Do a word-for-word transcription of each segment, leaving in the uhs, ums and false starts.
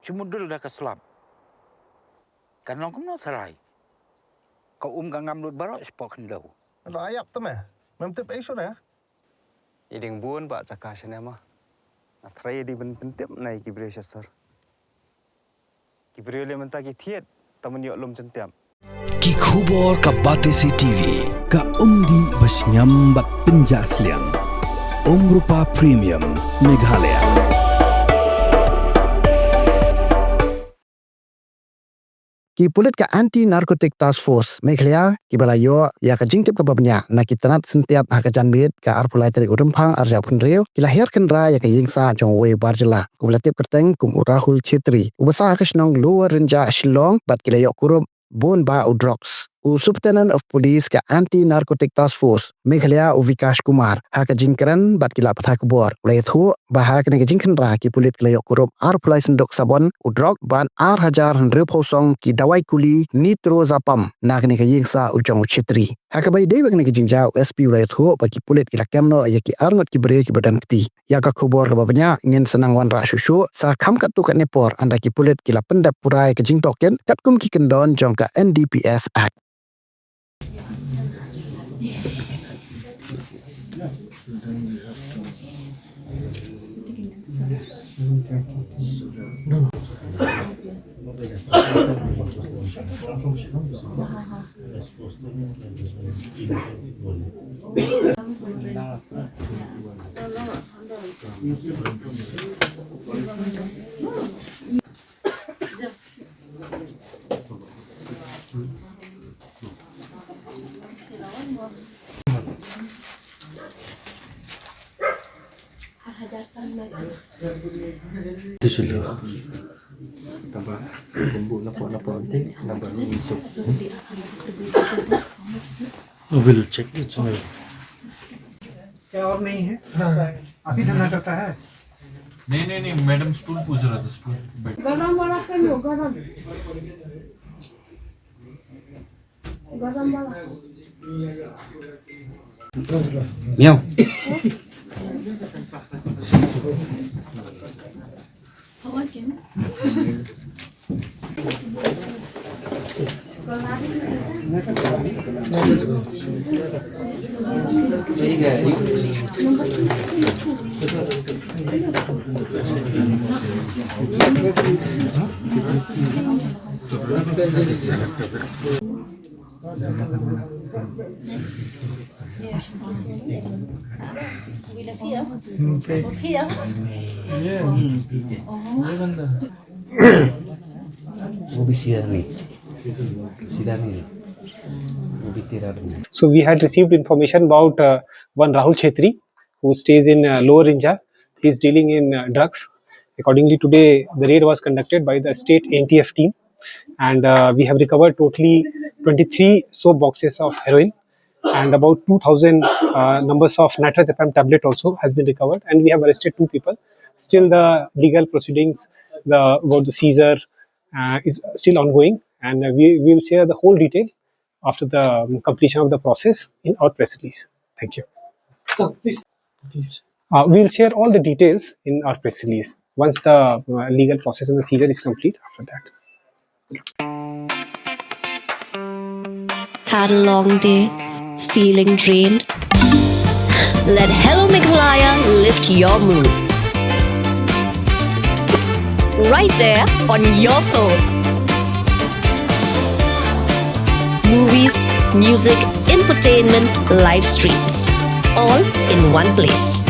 Jumudul da ka slap. Kan long kumno tharai. Ka um ka ngam lut baroh shapoh khyndew. Lo ayap te me. Mem tip ei shuh ne. I ding bun ba jaka shane ma. Nga tharai i ding ban pyntip na i ki briew sha sor. Ki briew le mynta ki thied ta man ïoh lum jyntiap. Ki khubor ka Batesi T V, ka umdih ba shngiam bad pynjah sliang. Umrupa Premium, Meghalaya. Ki pulit ka Anti Narcotic Task Force Meghalaya kiba la ïoh ïa ka jingtip kaba bniah na ki tnat syntiat ha ka janmiet ka arphew lai tarik u Rymphang arhajar arphew hynriew ki la hiar kynra ïa ka ïing sah jong uwei u bar jylla uba la tip kyrteng kum u Rahul Chhetri uba sah ha ka shnong Lower Rynjah Shillong bad ki la ïoh kurup bun bah u drugs. U Superintendent of Police ka Anti Narcotic Task Force Meghalaya u Vikash Kumar ha ka jingkren bad ki lad pathai khubor u la ïathuh ba ha kane ka jingkhynra ki pulit ki la ïoh kurup arphew lai synduk sabon u drok bad ar hajar hynriewphew song ki dawai kuli nitrazepam na kane ka ïing sah u jong u Chhetri. Ha kaba ïadei bad kane ka jingjia u S P u la ïathuh ba ki pulit ki la kem noh ïa ki arngut ki briew kiba don kti. Ïa ka khubor kaba bniah ngin sa nang wanrah shuh shuh sa kham katto katne por ynda ki pulit ki la pyndep pura ïa ka jingtohkit katkum ki kyndon jong ka N D P S Act. Itu sulu. Tambah bumbu lapuk-lapuk nanti, tambah minyak. We'll check it. क्या और नहीं है? हाँ। अभी धंधा करता है? नहीं, नहीं, नहीं, मैडम स्टूल पूछ रहा था, स्टूल, बेड। गरम वाला कर लो, गरम। गरम वाला। Miau. वो भी सीधा नहीं, सीधा नहीं, वो भी तेरा नहीं। So we had received information about uh, one Rahul Chhetri who stays in uh, Lower Rinja. He is dealing in uh, drugs. Accordingly, today the raid was conducted by the state N T F team, and uh, we have recovered totally twenty-three soap boxes of heroin, and about two thousand uh, numbers of nitrazepam tablet also has been recovered, and we have arrested two people. Still, the legal proceedings, the about the seizure, uh, is still ongoing, and uh, we will share the whole detail after the um, completion of the process in our press release. Thank you. Sir, please. Please. Uh, we'll share all the details in our press release once the uh, legal process and the seizure is complete. After that. Had a long day? Feeling drained? Let Hello Meghalaya lift your mood. Right there on your phone. Movies, music, infotainment, live streams, all in one place.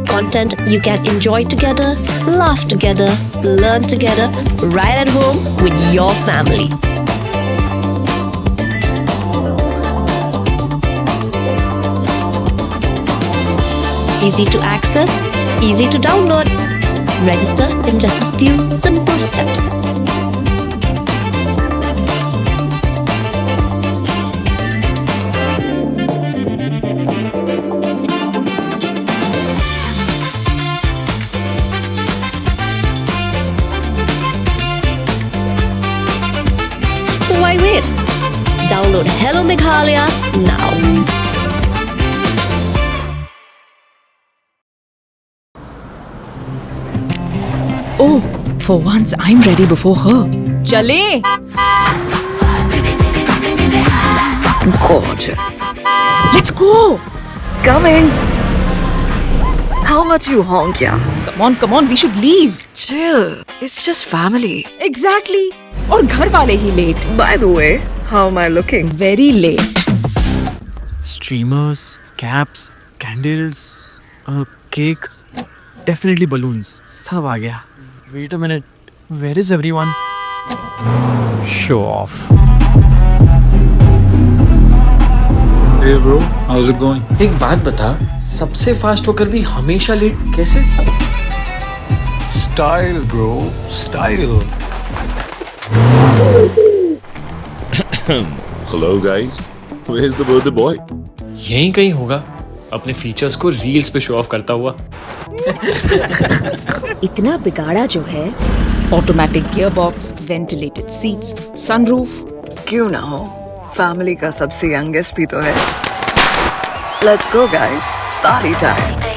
Content you can enjoy together, laugh together, learn together, right at home with your family. Easy to access, easy to download. Register in just a few simple steps. So why wait? Download Hello Meghalaya now. For once, I'm ready before her. चले। Gorgeous. Let's go. Coming. How much you honk, yeah? Come on, come on, we should leave. Chill. It's just family. Exactly. और घर वाले ही late. By the way, how am I looking? Very late. Streamers, caps, candles, a cake, definitely balloons. सब आ गया. Wait a minute. Where is everyone? Show off. Hey bro, how's it going? एक बात बता, सबसे फास्ट होकर भी हमेशा लेट कैसे? Style, bro, style. Hello guys, where's the birthday boy? यहीं कहीं होगा, अपने फीचर्स को रील्स पे शो ऑफ करता हुआ. इतना बिगाड़ा जो है. Automatic gearbox, ventilated seats, sunroof. क्यों ना हो, फैमिली का सबसे यंगेस्ट भी तो है. Let's go guys, party time.